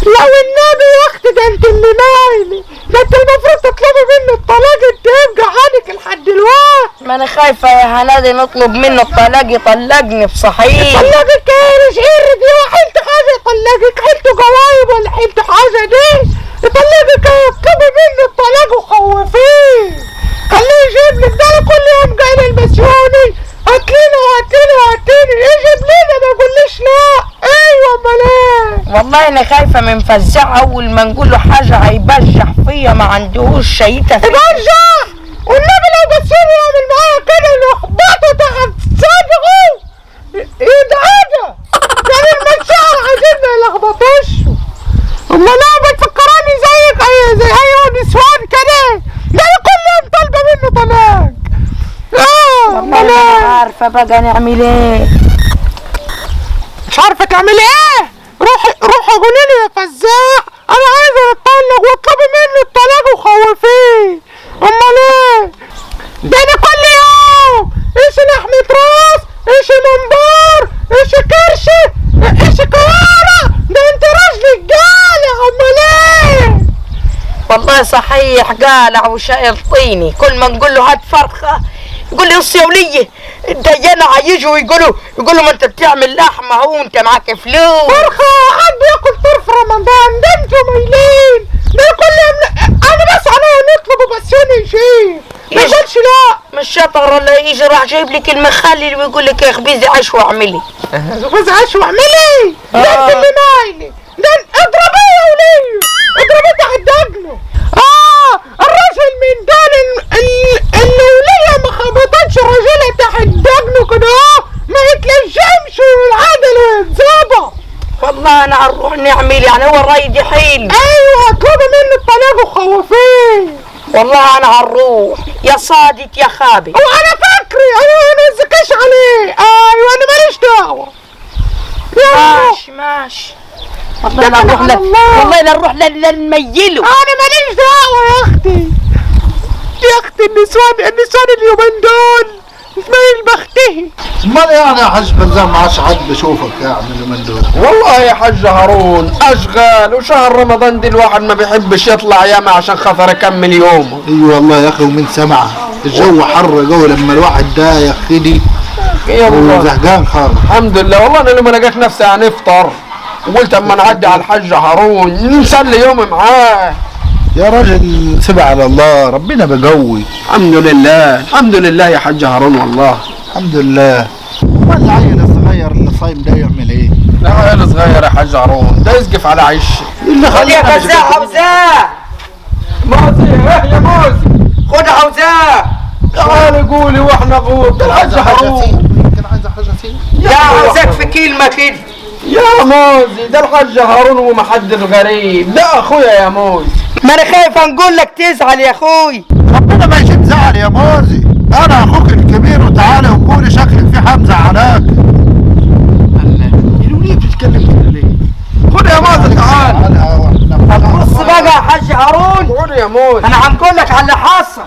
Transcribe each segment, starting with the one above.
لو النبي يا اختي ده انت اللي نايمة، ده انت المفروض تطلبي منه الطلاق، انت ايه مجعلك لحد دلوقتي؟ ما انا خايفة يا هنادي نطلب منه الطلاق يطلقني بصحيح. يطلقك ايه؟ مش قرد يا حيلته حاجة يطلقك؟ حيلته جوايب ولا حيلته حاجة دي؟ يطلقك ايه؟ اطلبي منه الطلاق وخوفيه، خليه يجيب لك. ده انا كل يوم جاي للمسيوني هات لنا وهات لنا وهات لنا، يجيب لنا ما يقوليش لا. ايوه امال ايه؟ والله انا خايفة من فزاع، اول ما نقول له حاجة هيبجح فيا، ما عندهوش شيته فيا. يبجح والنبي لو بسيوني يعمل معايا كده نخبطه تحت صدغه يدعده، يعني المشاعر عايزين ما يلخبطوش. امال ايه بتفكراني زيك زي ايوه نسوان كده؟ ده انا كل يوم طالبه منه طلاق. والله ما عارفه بقى نعمل ايه. مش عارفه تعملي ايه؟ روحي روحي قولي له يا فزاع انا عايزه اتطلق، واطلبي منه الطلاق وخوفيه. امال ايه؟ ده انا كل يوم ايش لحمة راس، ايش منبار، ايش كرشه، ايش كوارع، ده انت راجل قالع. امال ايه؟ والله صحيح قالع وشايل طيني، كل ما نقول له هات فرخة يقول لي بص يا وليه الديانة هيجوا يقولوا ما انت بتعمل لحمه اهو وانت معاك فلوس. فرخة حد ياكل طرف رمضان؟ ده انتوا مايلين، ده كل يوم انا بس عليا نطلب بسيوني يجيب ما يقولش لا. مش شاطر ولا يجي راح جايب لك المخلل ويقول لك يا خبيزي عيش واعملي. خبيز عيش واعملي؟ ده انت اللي مايلة، ده اضربيه يا وليه، اضربيه تحت دقنه. الراجل من دول الولية ما خبطتش رجلها تحت دقنه كده ما يتلجمش وينعدل ويتظبط. والله انا هنروح نعمل يعني هو الراي دي حلو. ايوه اطلبي منه الطلاق وخوفيه. والله انا هنروح يا صادق يا خابي. وانا فاكري ايوه انا ما اتذكرش عليه. ايوه انا ماليش دعوه. ماشي ماشي. والله لا نروح والله لا نروح لا نميله. انا ماليش دعوه يا اختي. يا اختي النسوان اليومين دول تميل بختهي. امال يعني يا حاج فزاع ما عادش حد بيشوفك يعني اليومين دول؟ والله يا حاج هارون اشغال، وشهر رمضان دي الواحد ما بيحبش يطلع ياما عشان خاطر يكمل يومه. ايوه والله يا اخي، ومن سمعها الجو حر جو لما الواحد ده يا اخي وزهقان خالص. الحمد لله والله انا لما لقيت نفسي هنفطر وقلت اما نعدي على الحاج هارون نسلي يومي معاه. يا راجل سيب على الله، ربنا بقوي. الحمد لله الحمد لله يا حاج هارون والله الحمد لله. امال العيل الصغير اللي صايم ده يعمل ايه؟ لا عيل صغير يا حاج هارون ده يسقف على عيش. اللي خد يا فزاع عوزاه. موزي ايه يا موزي؟ خد عوزاه. تعالي قولي واحنا غوط. الحاج هارون يمكن عايزه حاجة فيه. يا عاوزاك في كلمة كده يا موزي. ده الحاج هارون وما حد غريب، ده اخويا يا موزي. ما انا خايف نقول لك تزعل يا اخوي. ربنا ما يجيب زعل يا موزي، انا اخوك الكبير وتعالى وقولي شكلك في حاجة مزعلاك. الله الوليه بتتكلم كده ليه؟ خد يا موزي تعال. بص بقى يا حاج هارون. قول يا موزي. انا عم اقول لك على اللي حصل.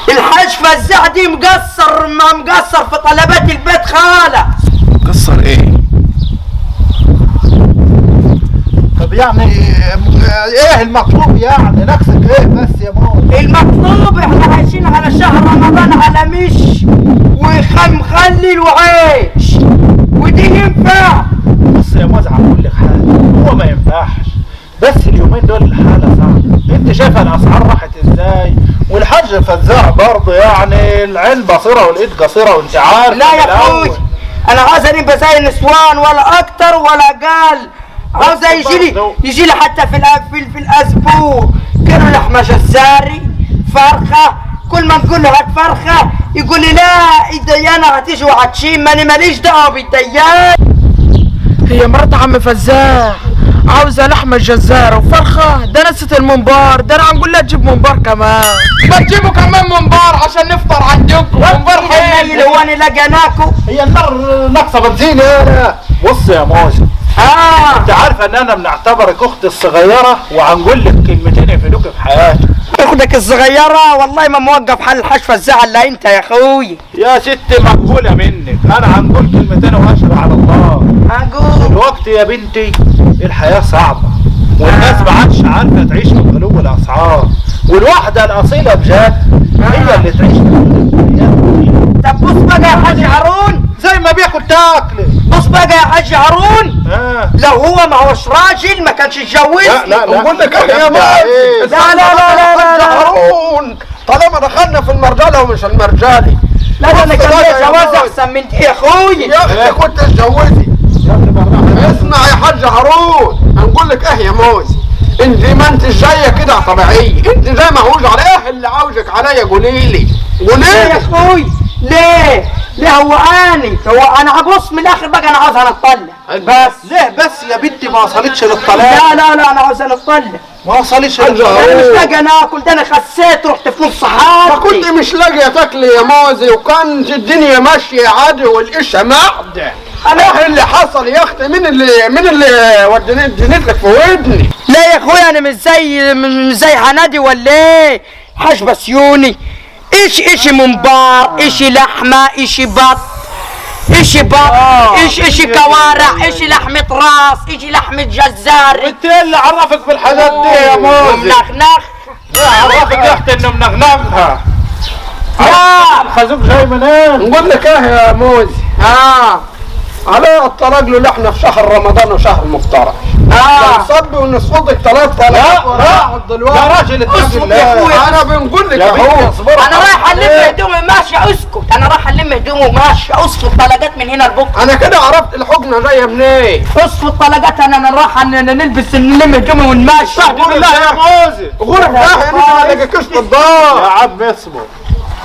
الحاج فزاع دي مقصر ما مقصر في طلبات البيت خالص. مقصر ايه؟ طب يعني ايه المطلوب يعني؟ نفسك ايه بس يا موزي؟ المطلوب احنا عايشين على شهر رمضان على مش ومخلل وعيش، ودي ينفع؟ بص يا موزي هقول لك حاجة، هو ما ينفعش، بس اليومين دول الحالة صعبة، انت شايفه الاسعار راحت ازاي، والحاج فزاع برضه يعني العين بصيرة والايد قصيرة وانت عارف. لا يا اخوي انا عاوز انبقى زي النسوان ولا اكتر ولا اقل، عاوز يجي لي حتى في الاسبوع كيلو لحمه جزاري فرخة، كل ما نقول له هات فرخة يقول لي لا الديانة هتيجي وهتشيم، ما انا ماليش دعوه بالديان. هي مرات عم فزاع عاوزه لحمه جزاره وفرخه، ده نسيت المنبار، ده انا عم نقول لها تجيب منبار كمان. ما تجيبوا كمان منبار عشان نفطر عندكم. منبار حلو. هو انا لقيناكم. هي النار ناقصه بنزين. يا بص يا موزي انت عارفه ان انا بنعتبرك اختي الصغيرة وهنقول لك كلمتين يفيدوك في حياتك. اختك الصغيرة والله ما موقف حل الحاج فزاع الا انت يا اخوي. يا ستي مقبولة منك، انا هنقول كلمتين واشر على الله. هنقول الوقت يا بنتي الحياة صعبة، والناس ما عادش عارفه تعيش من غلو الاسعار، والواحده الاصيلة بجد هي اللي تعيش في الحياة. طب بص بقى يا حاج هارون، زي ما بياكل تاكل. بص بقى يا حاج هارون، لو هو ما هوش راجل ما كانش اتجوز. لا لا لا بقول لك يا مازن، لا لا لا لا لا هارون، طالما دخلنا في المرجله ومش المرجالي، لا ده انا كان ليا جواز احسن من دي يا اخوي. يا اختي كنت اتجوزي. اسمع يا حاج هارون، هنقول لك ايه يا موزي، انت ما انت جاية كده طبيعية، انت جاية معوج على ايه اللي عاوجك عليا؟ قولي لي قولي لي يا اخوي. ليه؟ ليه هو اني هو انا هبص من الاخر بقى، انا عاوز اتطلق بس. ليه بس يا بنتي ما وصلتش للطلاق؟ لا لا لا انا عاوز اتطلق. ما وصلتش للطلاق. انا مش لاقي ناكل، ده انا خسيت رحت في نص حالي. ما كنت مش لاقيه تاكلي يا موزي، وكانت الدنيا ماشية عادي والقشه معده. انا ايه اللي حصل يا اختي؟ مين اللي ودني لك في ودني؟ لا يا اخويا انا مش زي هنادي ولا ايه؟ حاج بسيوني ايش ممبار، ايش لحمه، ايش بط، ايش بط، ايش كوارع، ايش لحمه راس، ايش لحمه جزار. انت ايه اللي عرفك بالحاجات دي يا موزي؟ منغنغ. ايه عرفك يا اختي انه منغنغها؟ لا الخازوق جاي منين؟ نقول لك ايه يا موزي؟ على الطلاق له لحنا في شهر رمضان وشهر مفترج. نصب ونصدق ثلاث طلاق. لا دلوقتي يا راجل اسكت يا اخويا، انا بنقول لك اهو. انا رايح الم هدومي ماشي، اسكت، انا رايح الم هدومي وماشي، اصفط طلقات من هنا لبكرة. انا كده عرفت الحقنة جاية منين. اصفط طلقات، انا رايح نلبس نلم هدومي ونمشي. بالله يا موزي غرف ده انت ما لقيتش في الدار يا عم. اصبر،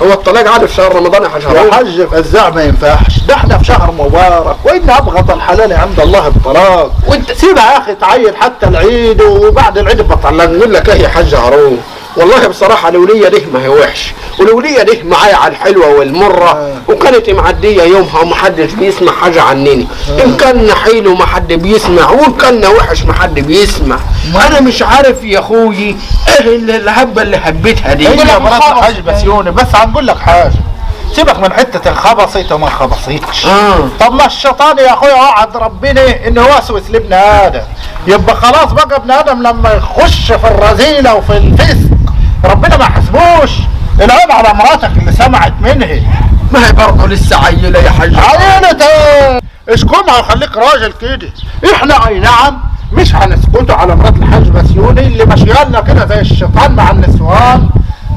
هو الطلاق عادي في شهر رمضان يا حاج هارون؟ يا حاج فزاع ما ينفعش، ده احنا في شهر مبارك، وان ابغض الحلال عند الله الطلاق. وانت سيبها يا اخي تعيد حتى العيد، وبعد العيد بطلق. نقول لك ايه يا حاج هارون، والله بصراحة الولية ده ما هي وحش، والولية ده معايا على الحلوة والمرة، وكانت معدية يومها ومحدش بيسمع حاجة عنني، إن كان حلو ما حد بيسمع، وإن كان وحش ما حد بيسمع. أنا مش عارف يا أخوي إيه الهبة اللي هبتها دي. هي مرات الحاج بسيوني، بس هنقول لك حاجة، سيبك من حتة الخبصيت وما خبصيتش. طب ما الشيطان يا اخويا وعد ربنا انه وسوس لابن ادم، يبقى خلاص بقى ابن ادم لما يخش في الرذيلة وفي الفسق ربنا ما حسبوش. العيب على مراتك اللي سمعت منها. ما هي برضه لسه عيلة يا حاج. عيلة ايه؟ اشكمها وخليك راجل كده. احنا اي نعم مش هنسكتوا على مرات الحاج بسيوني اللي ماشية كده زي الشيطان مع النسوان،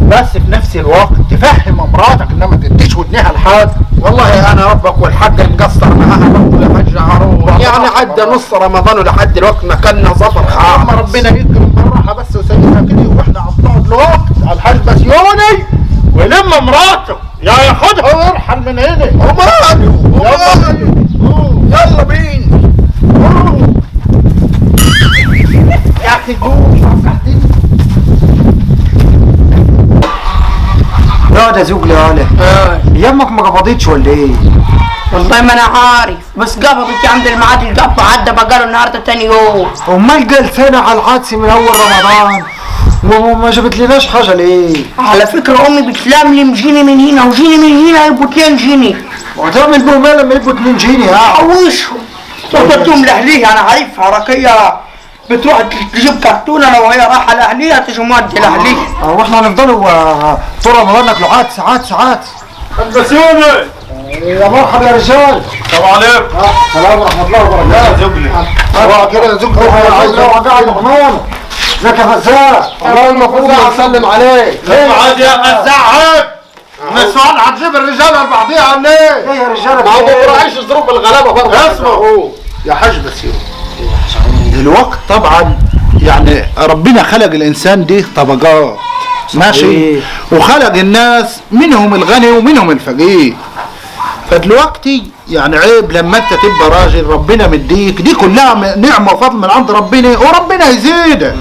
بس في نفس الوقت تفهم مراتك انها ما تديش ودنها لحد. والله انا ربك والحاج مقصر معاها برضه يا حاج هارون، يعني عدى نص رمضان ولحد الوقت ما كنا ظفر خالص. ربنا يكرم بالراحة بس وسيبها كده، واحنا هنقعد الوقت على الحاج بسيوني ويلم مراته، يا ياخدها ويرحل من هنا. وماله وماله، يلا بينا يا اخي. قوم لا ده زوج ليالي. يمك ما قبضتش ولا ايه؟ والله ما انا عارف، بس قبضت يا عم الميعاد القبض عدى بقاله النهارده تاني يوم. امال جلسانه على العدس من اول رمضان وما جابت لناش حاجة ليه؟ على فكرة امي بتلملم جيني من هنا وجيني من هنا يبقوا 2 جنيه. وهتعمل بهم ايه لما يبقوا 2 جنيه يعني؟ حوشهم توديهم لاهليها، انا عارفها رقيه بتروح تجيب كرتونة لو هي رايحة لاهليها تيجي مودي لاهليها. واحنا هنفضلوا طول رمضان ناكلوا عدس عدس عدس. بسيوني يا مرحبا يا رجال. السلام عليكم. السلام ورحمة الله وبركاته. يا زوجلي اوعى كده يا زوجلي، اوعى قاعد مغمور. ازيك يا فزاع؟ والله المفروض نسلم عليك. اقعد يا فزاع، عيب. النسوان هتجيب الرجالة لبعضيها ليه؟ ايه يا رجاله؟ ما هو ما براعيش ظروف الغلابة برضه. اسمعوا يا حاج بسيوني، الوقت طبعا يعني ربنا خلق الانسان دي طبقات، ماشي، وخلق الناس منهم الغني ومنهم الفقير. فدلوقتي يعني عيب لما انت تبقى راجل ربنا مديك دي كلها نعمه وفضل من عند ربنا، وربنا يزيدك،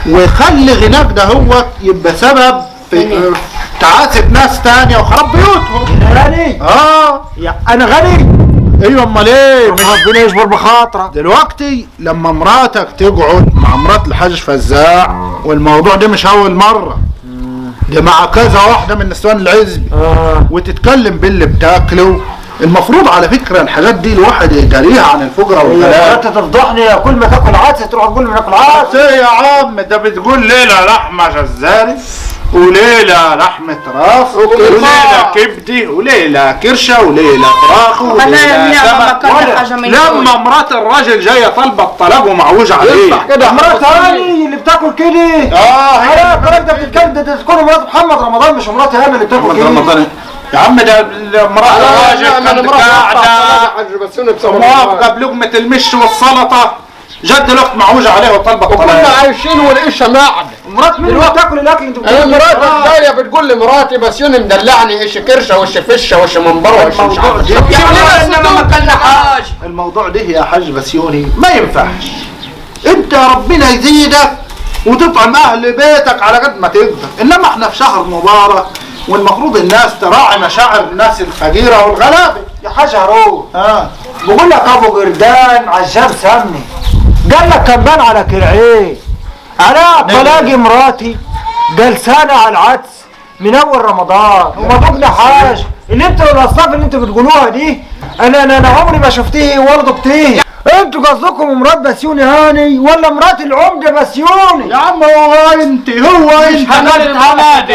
ويخلي غناك ده هو يبقى سبب في تعاسة ناس تانية وخراب بيوتهم. غني؟ اه انا غني؟ ايوه امال ايه؟ ربنا يجبر بخاطرك. دلوقتي لما مراتك تقعد مع مرات الحاج فزاع، والموضوع ده مش اول مرة، ده مع كذا واحدة من نسوان العزب، وتتكلم باللي بتاكله. المفروض على فكرة الحاجات دي الواحد يداريها عن الفجرة والغلابه. انت تفضحني يا كل ما تاكل عدس تروح تقول لي ناكل عدس. ايه يا عم، ده بتقول ليلة لحمه جزاري وليلة لحمه راس وليلة كبدي وليلة كرشه وليلة فراخ وليلة سمك. لما مرات الراجل جاية طالبه الطلاق ومعوج عليه مرات هاني اللي بتاكل كده. هي الكلام ده بتتكلم، ده تكون مرات محمد رمضان مش مرات هاني اللي بتاكل كده. رمضان يا عم، ده مرات الراجل كانت قاعدة موافقة بلقمه المش والسلطة، جد دلوقتي معوجة عليه وطالبه الطلاق. وكنا عايشين والقشه معده. مرات مين اللي بتاكل الاكل انت بتقول؟ مراتك جاية بتقول لي مراتي بسيوني مدلعني ايش كرشه وش فشه وش منبره وش مش عارف. يعني ما كلنا حاج. الموضوع ده يا حاج بسيوني ما ينفعش. انت ربنا يزيدك وتطعم اهل بيتك على قد ما تقدر، انما احنا في شهر مبارك والمفروض الناس تراعي مشاعر الناس الفقيرة والغلابه. يا حاج هارون، بقول لك ابو جردان عجاب سمني قال لك كان على كرعيه، انا بلاقي مراتي جلسانه على العدس من اول رمضان وما دقنا حاجة. اللي انتوا الاصناف اللي انتوا بتقولوها دي انا انا, أنا عمري ما شفتيه ولا دقتيه. انتوا قصدكم مرات بسيوني هاني ولا مرات العمدة بسيوني؟ يا عم هو انت هنادي هنادي،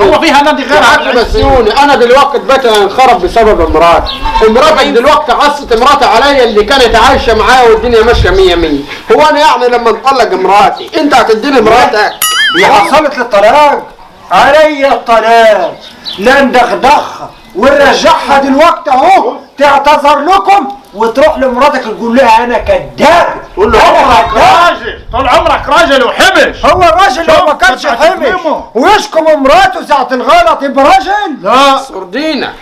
هو في هنادي غير حاج بسيوني؟ انا دلوقتي بيتي انخرب بسبب مراتي. مراتك دلوقتي عصت مراتي عليا اللي كانت عايشه معايا والدنيا ماشية 100 100. هو انا يعني لما نطلق مراتي انت هتديني مراتك؟ هي حصلت للطلاق عليا الطلاق، لا ندغدغها ونرجعها دلوقتي اهو، تعتذر لكم وتروح لمراتك تقول لها انا كذاب. تقول له عمرك راجل، طول عمرك راجل وحبش. هو الراجل لو ما كانش حبش ويشكم مراته ساعة الغلط يبقى راجل؟ لا سردينا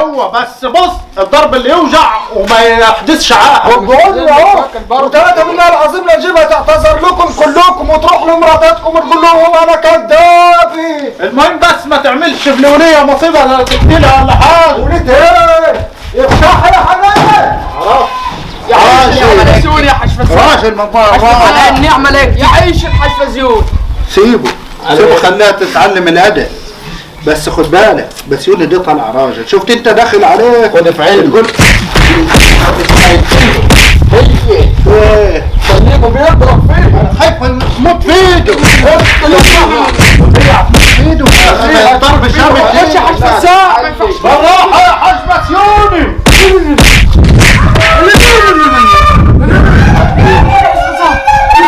هو بس بص الضرب اللي يوجع وما يحدثش عاهة. بقول له اهو وثلاثة بالله العظيم لا نجيبها تعتذر لكم كلكم وتروح لمراتاتكم وتقول لهم انا كذاب. المهم بس ما تعملش في الولية مصيبة لا تقتلها ولا حاجة. ولية ايه؟ افتح يا حبايبي. يا عيش يا بسيون يا حاج فزيون، راجل من على النعمة لك يا عيش الحاج فزيون. سيبه سيبه خليها تتعلم الادب. بس خد بالك بسيوني دي طالع راجل، شفت انت داخل عليه خد في عينه تقول هي ايه خليكم بيضرب فيه. انا خايف من موت في ايده، في ايده ضرب الشمس. خش يا حاج فزاع ما ينفعش. بالراحة يا حاج بسيوني.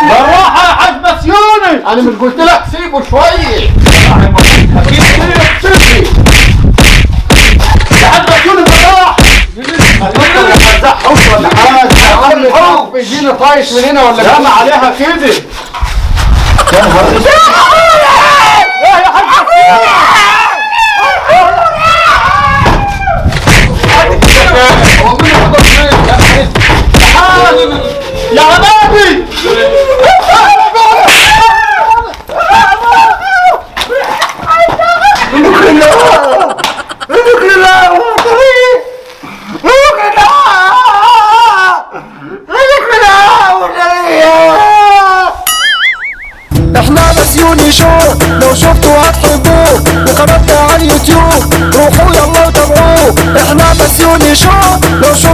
بالراحة يا حاج بسيوني. انا مش قلت لك سيبه شوية؟ يا حاج بسيوني بالراحة. ولا حاجة بيجينا طايش من هنا ولا جمع عليها كده. يا نهار اسود. ايه يا حاج يا عمادي؟ احنا بسيوني شو لو شفتوا هتحبوه، وقناتنا على اليوتيوب روحوا يلا وتابعوه. احنا بسيوني شو لو شفتوا